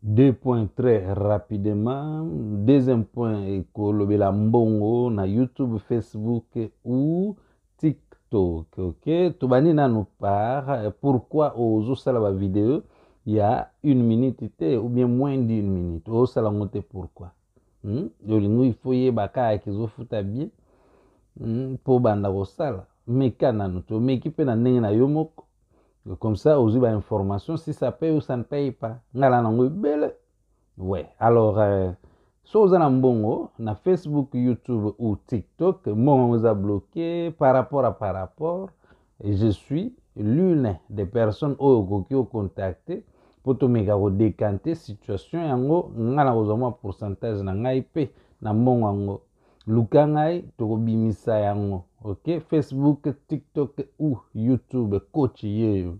Deux points très rapidement. Deuxième point, ekolobela mbongo na YouTube, Facebook ou TikTok. Ok, tobandi nanu par pourquoi ozosala ba vidéo ya une minute te ou bien moins d'une minute. Ozosala yango te pourquoi? Olingi il faut yeba kaka ezofuta bien mpo banda kosala. Meka nanu, tomeki mpe na ndenge na yo moko. Comme ça, ozwi ba information si ça paye ou ça ne paye pas. Nga na nango ebele. Ouais, alors so oza na mbongo na Facebook, YouTube ou TikTok, mbongo yango eza bloqué par rapport à par rapport. Et je suis l'une des personnes oyo okoki ocontacte mpo tomeka kodécanter situation yango. Nga na kozwa mwa pourcentage na ngai mpe na mbongo yango. Luka ngai, tokobimisa yango. Ok, Facebook, TikTok ou YouTube, coach yeyo.